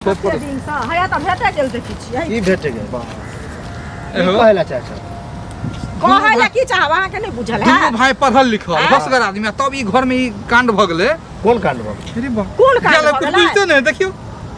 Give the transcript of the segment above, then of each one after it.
कते दिनसँ हया तऽ भेटे गेल देखै छियै। की भेटे गेल? वाह, की एहो। कहै लए चाहै छौ? कहै लए की चाहब, अहाँके नहि बुझल दुनू है? भाई पढ़ल लिखल आँय? होशगर आदमी, आ तब ई घर में ई कांड भऽ गेलै। कोन कांड भऽ गेल? अरे बाप। कोन कांड गेलै, भऽ कुछ गेलै? बुझते नहि, देखियौ।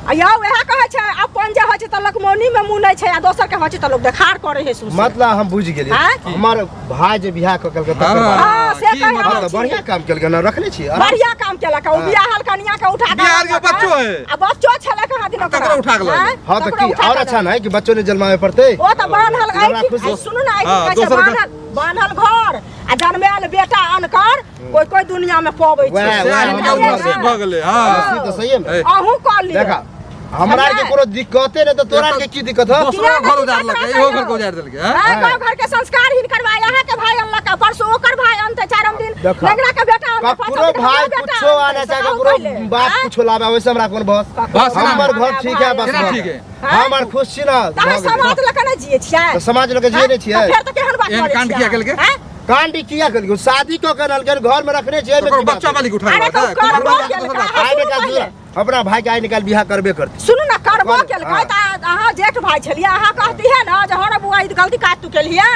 आ यौ, इएह कहै छै, अपन जे होइ छै तऽ लोक मौनी मे मुनै छै आ दोसर के होइ छै तऽ लोक देखार करै है सौंसे। मतलब हम बुझि गेलियै। आँय? हमर भाय जे बियाह कऽ केलकै तकर हाँ। बाद। हँ, से की कहि मतलब? हाँ, रहल तऽ छी। बढ़िया काम केलकै ने, रखने छी आराम। बढ़िया काम केलक ओ। हाँ। बियाहल कनिया के उठा के बियाहल के आनलक, बच्चो है। आ बच्चो छलै कहाँ दिन ओकरा। तकरो उठा के लऽ आँय? गेलै। हाँ, तऽ तकरो की उठा और के अच्छा लऽ नहीं कि बच्चो ने जन्मावे पड़तै? ओ तऽ बान्हल हमरा एहि खुशी- सुनू ने, एहि हाँ, कहै छै दोसर के- बान्हल बान्हल घर आ जनमायल बेटा अनकर कोई कोई दुनिया में पबै छै। वएह, से वएह, हिनका हमरा नसीब भऽ गेलै। हँ, नसीब तऽ सहिए मे। ए, अहूँ कऽ लिअ। देखा, हमरा आरके कोनो दिक्कते नहि तऽ तोरा आरके की दिक्कत हो? दोसरो घर उजारलकै, इहो घर के उजारि देलकै। हँ? हाँ, गाँव घर के संस्कार हिनकर भाई, अहाँ के भाई अनलक, परसों ओकर भाई अनतै, चारम दिन देखा। नेंगरा के बेटा अनतै, पाँचम ककरो दिन भाई हमर बेटा कुछो अनतै, आना से चाहे कहू ककरो पहिले। बाप आँय? कुछो लाबे, वैसे हमरा कोन बस। बस ना। हमर घर ठीक है, बस केना भऽ ठीक गेल। है? हम आर खुश छी ना। तऽ अहाँ भऽ गेल। समाज लऽ कऽ नहि जियै छियै? तऽ समाज लऽ कऽ जियै नहि छियै? तऽ फेर तऽ केहन बात एहन करै कांड छियै किया अहाँ? केलकै? आँय? कांड किया केलकै? शादी कऽ के अनलकै, घर में रखने छियै, एहिमे ओकर की बात बच्चा है? वाली के उठा अरे लेलकै, तऽ करबो कुमार केलकै, दोसर बात। अहाँ आइ सुनू निकाल पहिले। अपना भाई के आइ निकाल बियाह करबे करतै। सुनू ने, करबो कर- केलकै हाँ। तऽ अहाँ जेठ भाई छलियै, अहाँ कहती है ने जे हँ रे बुआ, ई गलती काज तू केलियै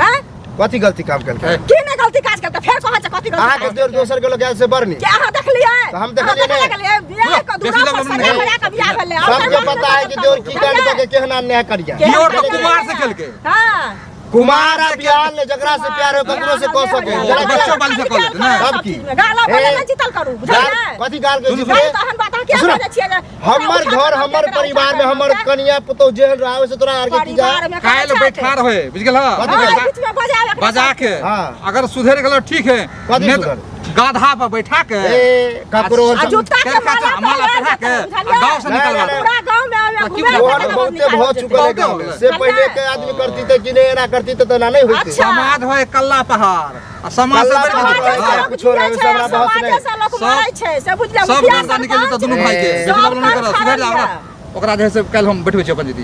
हैं? कथी गलती काम केलकै? की नहि गलती काज केलकै? फेर कहै छै कथी गलती अहाँके काज देर केलकै? दोसर के लोग आयल से बड़ नीक। के अहाँ देखलियै? तऽ हम देखलियै अहाँ नहि। देखलियै? बियाह के बेसी दूरा पर लगन सगे नहि। भैया के बियाह भेलै। आओर सबके घर में पता है कि देवर की कांड कऽ के केहन अन्याय करिया। केहन दियोर तऽ अन्याय कुमार से केलकै। हाँ। कुमार आ बियाह ले जकरा से प्यार हो ककरो से कऽ सके। ओ जरा बच्चो बाली से कऽ लेतै ने। तब की? गाला ए, बोले नहि जीतल करू, बुझलियै? कथी गाल के सुनू, जीतले? गाल तहन बात अहाँ किया सुनू। बजै छियै जे हमर घर हमर परिवार में हमर कनिया पुतोह जेहन रहे से तोरा आर के की जा? परिवार में करै काल्हि छथि। बैठार होय, बुझ गेल? कथी हाँ, बैठा? बीच में बजायब एकरा बजा सबके। के हाँ। अगर सुधर गेल ठीक है, कथी नहीं तो सुधर? गाधा पर बैठा के ए, ककरो आ जूता के केर माला काचा माला पहिरा पहिरा के देतै, आ बुझलियै? गाँव से नहीं, निकलवा नहीं, देबै। पूरा गाँव में आवे तऽ की घुमे बुझलियै? ओहन बहुते भऽ चुकल है गाँव में। से पहिले के आदमी करती तऽ कि नहि एना करती तऽ तेना नहि होइतै। अच्छा। समाज होय कल्ला पहाड़ आ समाज से कल्ला बढ़ि के पहाड़ दुनू रहै भाई। छै, कुछो रहै, ओहिसँ हमरा बहस नहि। समाजे से लोक सब- मरै छै, से बुझलियै? सब मुखिया गर्दा निकलि जेतौ सरपंच, दुनू भाई के। ए। बेसी लबल नहि सब करऽ, सुधरि जा ओकरा। ओकरा जे है से काल्हि हम बैठबै छी अपन दीदी,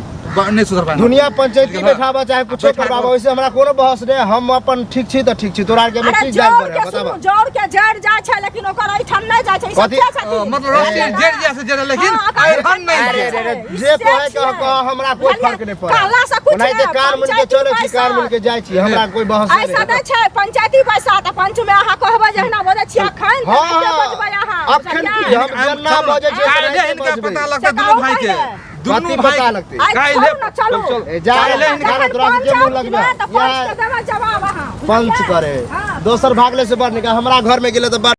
नहि सुधर पाएब। दुनिया पंचायती बुझलियै? बैठाबऽ चाहे कुछो बैठा करबाबऽ, कऽ- ओहिसे हमरा कोनो बहस नहि। हम अपन ठीक छी तऽ ठीक छी, तोरा आरके मे अरे की जाय जड़ पड़े के बताबऽ? सुनू, जड़ के जड़ जाइ छै लेकिन ओकर एहिठाम नहि जाइ छै। ई सब कथी? के छथिन? ओ, मतलब रस्सी बुझलियै जड़ ने? जाइ से जड़, लेकिन हाँ, ओकर अइरहन नहि अरे छै। रे रे, ई जे से कहे के छियै। कह, हमरा कोई बुझलियै? फर्क नहि पड़े। कहला से कुछ ओनाहिते नहि, कान मुनि के पंचायती चलै छी, कान मुनि के पैसा। जाइ छी, हमरा कोई बहस नहि। ऐसा नहि छै, पंचायती पैसा तऽ पंच में अहाँ कहबै जहिना बजै छियै अखन, हाँ, तेनाहिते हाँ। बजबै अहाँ, अखन बुझलियै? की हम जेना बजै छियै काल्हे तेनाहिते हिनका बजबै। पता लगतै से दुनू कहू भाई के। पहिले। दुनू कथी भाई पता लगतै? आइ काल्हे छोड़ू ने, चलू। चल, ए, जा काल्हे हिनका जा जखन तोरा से पंच के मुँह आउत लगबे? ने, तऽ पंच या के देबै जवाब अहाँ, पंच बुझलियै? करे हाँ। दोसर भागले से बड़ निक, हमरा घर में गेले तऽ बड़।